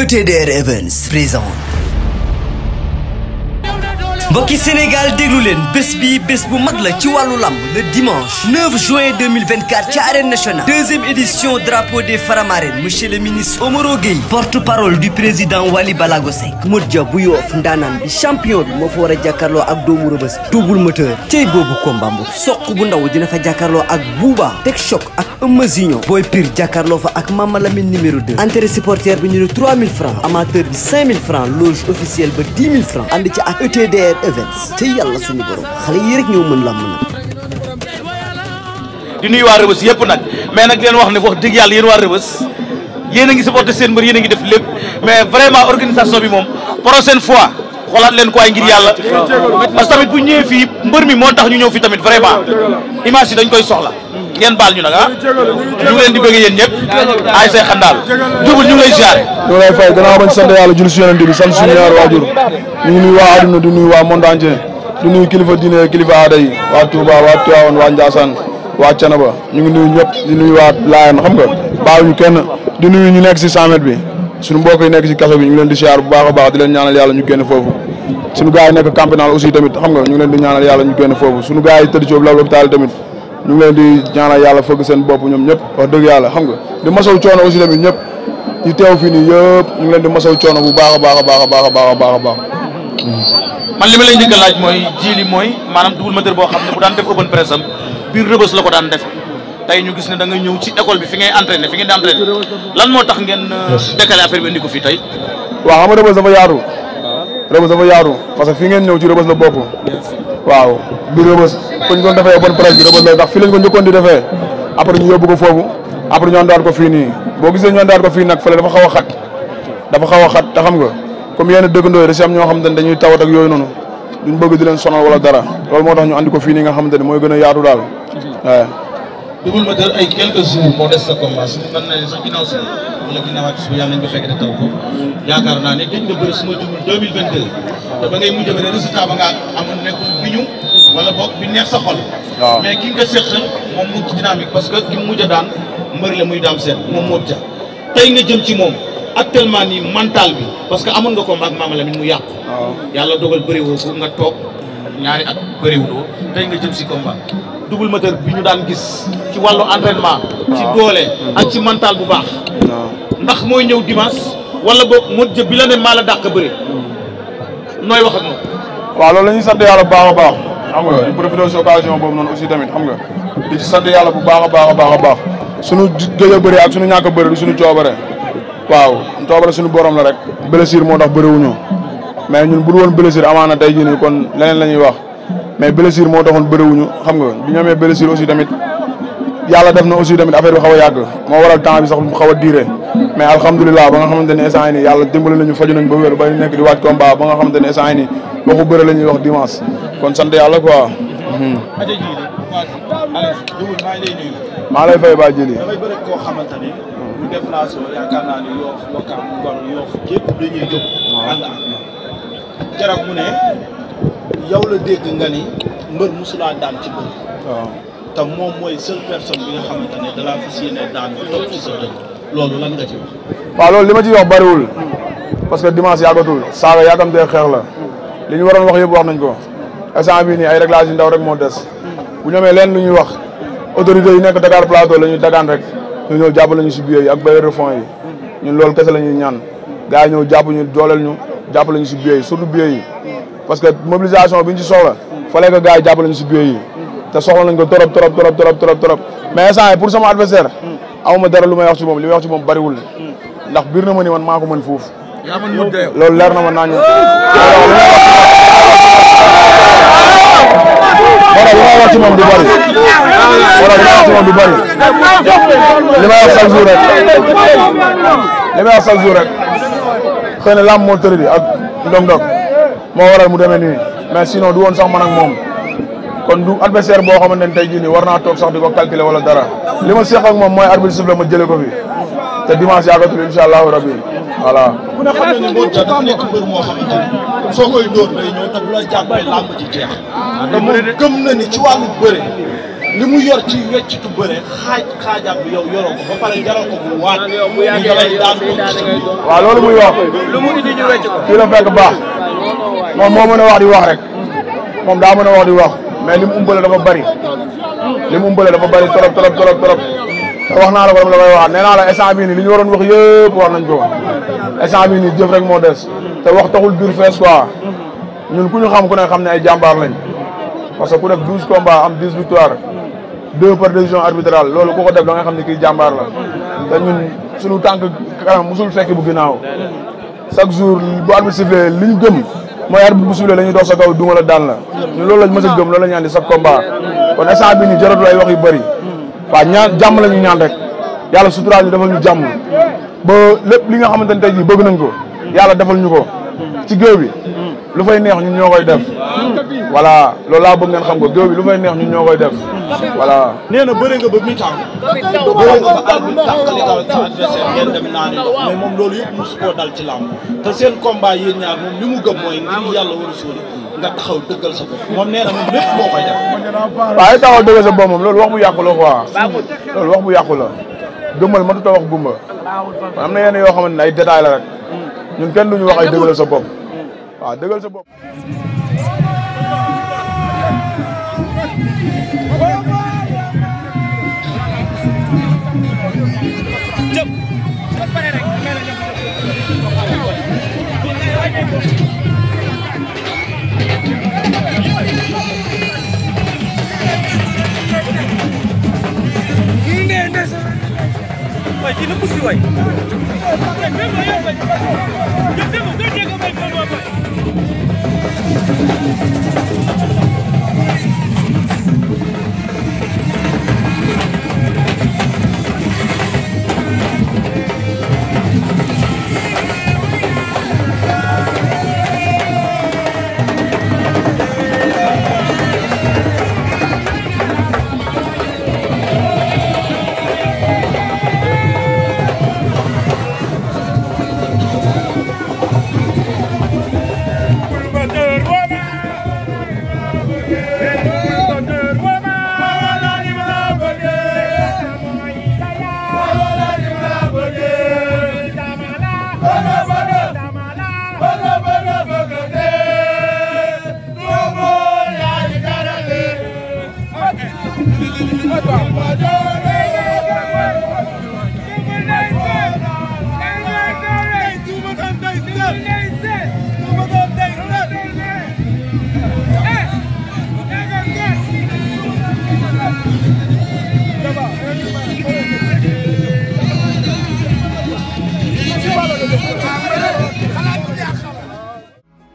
ETDR Events présente. mbokki Sénégal déglu leen bés bi bés bu mag la ci wàllu lamb le dimanche 9 juin 2024 ci arène nationale deuxième édition drapeau des Faramareen monsieur le ministre Omaro Gueye porte-parole du président Wally Balago Seck Modou Dia bu Yoff ndaanaan bi champion bi moo fa war a jàkkaarloo ak doomu Rëbës bi double moteur cey boobu combat bu soq bu ndaw dina fa jàkkaarloo ak Bouba Tek Choc ak Eumeu Junior Boy Pire jàkkaarloo fa ak Mama Lamine numéro 2 entrée supporter bi ñu ne 3000 francs amateur bi 5000 francs loge officielle ba 10 000 francs ànd ci ak ETDR Events te yàlla suñu borom xale yi rek ñoo mën làmb nag. di nuyu waa Rëbës yëpp nag mais nag leen wax ne wax dëgg yàlla yéen waa Rëbës yéen a ngi supporté seen mbër yéen a ngi def lépp mais vraiment organisation bi moom prochaine fois xoolaat leen ko ay ngir yàlla parce que tamit bu ñëwee fii mbër mi moo tax ñu ñëw fii tamit vraiment image yi dañ koy soxla ngeen baal ñu nag ah ñu ngi leen di bëgg yéen ñëpp ay say xandaal jubul ñu ngi lay ziar. ñu ngi lay fay gannaaw bañ sant yàlla julli si yonent bi sant suñu ñaari waajur ñu ngi nuyu waa àdduna di nuyu waa monde entier di nuyu kilifa diine kilifa aada yi waa Touba waa Tivaouane waa Ndiassane waa Thiénaba ñu ngi nuyu ñëpp di nuyu waa Layène xam nga bàyyiwuñu kenn di nuyu ñu nekk si 100 mètres bi suñu mbokk yi nekk si kaso bi ñu ngi leen di ziar bu baax a baax di leen ñaanal yàlla ñu génn foofu suñu gars yi nekk camp pénal aussi tamit xam nga ñu ngi leen di ñaanal yàlla ñu génn foofu suñu gars yi tëdd ci l'hôpital tamit ñu ngi leen di ñaanal yàlla fëgg seen bopp ñoom ñëpp wax dëgg yàlla xam nga di masaw coono aussi tamit ñëpp ñu teew fii nii yëpp ñu ngi leen di masaw coono bu baax a baax a baax a baax a baax a baax a baax. man li ma lay njëkk a laaj mooy jiili mooy maanaam double moteur boo xam ne bu daan def open press am biir Rëbës la ko daan def tey ñu gis ne da nga ñëw ci école bi fi ngay entraîné fi ngeen di entraîné lan moo tax ngeen décalé affaire bi indi ko fii tey. waaw xam nga Rëbës dafa yaatu. Rëbës dafa yaatu parce que fi ngeen ñëw ci Rëbës la bokk. waaw biir Rëbës ko ñu doon defee open press bi Rëbës la ndax fii lañ ko njëkkoon di defee après ñu yóbbu ko foofu après ñu andaat ko fii nii boo gisee ñu andaat ko fii nag fële dafa xaw a xat te xam nga comme yenn dëkkandoo yi da si am ñoo xamante ne dañuy tawat ak yooyu noonu duñ bëgg di leen sonal wala dara loolu moo tax ñu andi ko fii nii nga xamante ne mooy gën a yaatu daal waaw. double moteur ay quelques jours moo des sa combat su mën na sax ginnaaw si wala ginnaawaat su yàlla nañ ko fekk de taw ko yaakaar naa ne gëj nga bëri suma jumul 2022 te ba ngay mujj ba ne résultat ba nga amoon nekkul bi ñu wala boog bi neex sa xol. waaw mais ki nga seq moom mu ci dynamique parce que ki mu mujj a daan mbëri la muy daam seen moom moo ja tey nga jëm ci moom actuellement nii mental bi parce que amoon nga combat ak Mama Lamine mu yàqu. waaw yàlla dogal bëri woo ko nga toog ñaari at bëriwuloo tey nga jëm si combat double moteur bi ñu daan gis ci wàllu entraînement. ci doole ak ci mental bu baax. ndax mooy ñëw dimanche wala boog moo jë bi la ne maa la dàq bëri nooy wax ak moom. waaw loolu la ñuy sant yàlla bu baax a baax xam nga di profité si occasion boobu noonu aussi tamit xam nga di ci sant yàlla bu baax a baax a baax a baax suñu gëj a bëri ak suñu ñàkk a bëri du suñu coobare waaw coobare suñu borom la rek blessure moo tax bëriwuñu mais ñun bu dul woon blessure amaana tey jii nii kon leneen la ñuy wax mais blessure moo taxoon bëriwuñu xam nga bi ñu amee blessure aussi tamit yàlla def na aussi tamit affaire bi xaw a yàgg moo waral temps bi sax mu xaw a diire mais alhamdulilah ba nga xamante ne instant yii nii yàlla dimbali nañu faju nañ ba wér ba nekk di waaj combat ba nga xamante ne instant yii nii waxu bëre la ñuy wax dimanche kon sant yàlla quoi. maa lay fay ba jëli. damay bëri koo xamante ni bu déplacé yaakaar naa ni Yoff Ouakam Ngor Yoff yëpp dañuy jóg. ànd ak moom keroog mu ne yow la dégg nga ni mbër musulaa daan ci bëri. waaw te moom mooy seule personne bi nga xamante ne da laa fas yéene daan nga topp ci sa dëkk loolu lan nga ci wax. waaw loolu li ma ciy wax bariwul parce que dimanche yàggatul saaga yàggamtee xeex la li ñu waroon wax yëpp wax nañ ko instant bii nii ay réglage yu ndaw rek moo des bu ñu amee leen lu ñuy wax autorités yi nekk Dakar Plateau la ñuy dagaan rek ñu ñëw jàppale ñu si billets yi ak bailleurs de fonds yi ñun loolu kese la ñuy ñaan gars yi ñëw jàpp ñu dooleel ñu jàppale ñu si billets yi surtout billets yi parce que mobilisation bi ñu ci soxla fallait que gars yi jàppale ñu si billets yi te soxla nañ ko trop mais instant yi pour sama adversaire awma dara lu may wax ci moom li may wax ci moom bariwul ndax biir na ma ni man maa ko mën foofu loolu leer na ma naa ñu wala li may wax ci moom du bari li may wax chaque jour rek xëy na lamb moo tëradi ak ndong-ndong moo waral mu demee nii mais sinon du woon sax man ak moom kon du adversaire boo xamante ne tey jii nii war naa toog sax di ko calculer wala dara li ma seq ak moom mooy arbitre siffle ma jëlee ko fi te dimanche yàggatul incha allahu rabbi voilà. ku ne xam ne ni Modou Dia dafa nekk mbër moo xamante ni soo koy dóor day ñëw te bu la jàppee làmb ci jeex. te moom gëm na ni ci wàllu bëre li mu yor ci weccitu bëre xaajaat bi yow yoroo ko ba pare jaral ko bu waat ñu dalay daan ko waaw loolu muy wax lu mu indi ñu wecc ko fii la fekk baax moom moo mën a wax di wax rek moom daa mën a wax di wax mais li mu umbale dafa bari trop te wax naa la ko dama la koy waxaat nee naa la instant bii nii li ñu waroon wax yëpp wax nañ ko instant bii nii jëf rek moo des te wax taxul biir fees quoi ñun ku ñu xam ku ne xam ne ay jàmbaar lañ parce que ku def 12 combats am 10 victoires 2 par décision arbitrale loolu ku ko def da nga xam ne kii jàmbaar la te ñun suñu tànk kanam musul fekk bu ginnaaw chaque jour bu arbitre sifflé li ñu gëm mooy arbitre bu sifflé la ñuy dox sa kaw duma la daan la ñun loolu lañ mës a gëm loolu la ñu andi chaque combat kon instant bii nii jaratul ay wax yu bëri waaw ñaan jàmm la ñu ñaan rek yàlla suturaal ñu defal ñu jàmm ba lépp li nga xamante ne tey jii bëgg nañ ko yàlla defal ñu ko ci géew bi lu fay neex ñun ñoo koy def voilà loolu laa bëgg ngeen xam ko géew bi lu fay neex ñun ñoo koy def voilà. nee na bëre nga ba mi-temps bëre nga ba arbitre tàqali ka sa adversaire ngeen dem naa ne mais moom loolu yëpp mosu koo dal ci làmb te seen combat yéen ñaar moom li mu gëm mooy ngir yàlla war a suuli nga taxaw dëggal sa bopp moom nee na moom lépp moo koy def. waaw ay taxaw dëggal sa bopp moom loolu wax bu yàqu la quoi loolu wax bu yàqu la gëmmal matut a wax gumba am na yenn yoo xamante ne ay détails la rek ñun kenn duñu wax ay dëggal sa bopp waaw dëggal sa bopp.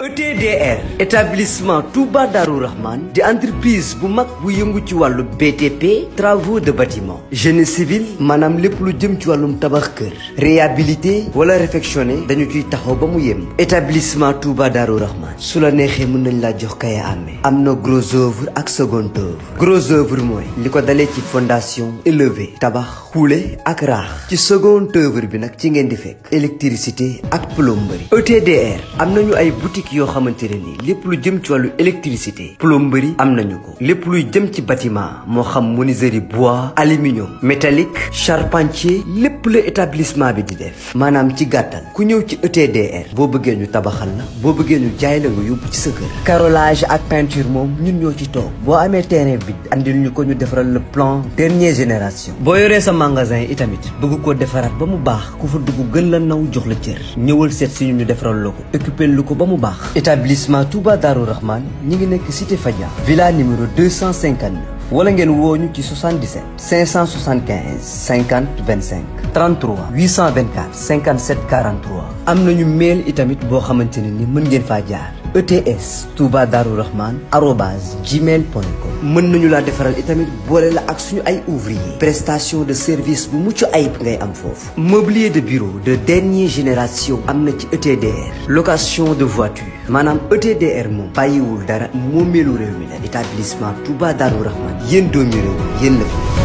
ETDR établissement Touba Darou Rahman di entreprise bu mag bu yëngu ci wàllu BTP travaux de bâtiment génie civil maanaam lépp lu jëm ci wàllum tabax kër réhabilité wala réfectionné dañu ciy taxaw ba mu yem établissement Touba Darou Rahman su la neexee mën nañ laa jox kaya amee am na gros œuvre ak second œuvre gros œuvre mooy li ko dalee ci fondation élevé tabax xuule ak raax ci second œuvre bi nag ci ngeen di fekk électricité ak plomberie ETDR am nañu ay boutique yoo xamante ne nii lépp lu jëm ci wàllu électricité plomberie am nañu ko lépp luy jëm ci bâtiment moo xam menuiserie bois aluminium métallique charpentier lépp la établissement bi di def maanaam ci gàttal ku ñëw ci ETDR boo bëggee ñu tabaxal la boo bëggee ñu jaay la nga yóbbu ci sa kër carrelage ak peinture moom ñun ñoo ci toog boo amee terrain bi andil ñu ko ñu defaral le plan dernière génération boo yoree sa magasin itamit bëgg koo defaraat ba mu baax ku fa dugg gën la naw jox la cër ñëwal seet si ñu defaral la ko occupé lu ko ba mu baax établissement Touba Darou Rahman ñi ngi nekk cité Fadia villa numéro 259 wala ngeen woo ñu ci 77 575 50 25 33 824 57 43 am nañu mail itamit boo xamante ne ni mën ngeen faa jaar ETS Touba Darou Rahman @gmail.com mën nañu laa defaral itamit boole la ak suñu ay ouvrier prestation de service bu mucc ayib ngay am foofu mobilier de bureau de dernière génération am na ci ETDR location de voiture maanaam ETDR moom bàyyiwul dara moomeelu réew mi la établissement Touba Darou Rahman yéen doomi réew yéen la fi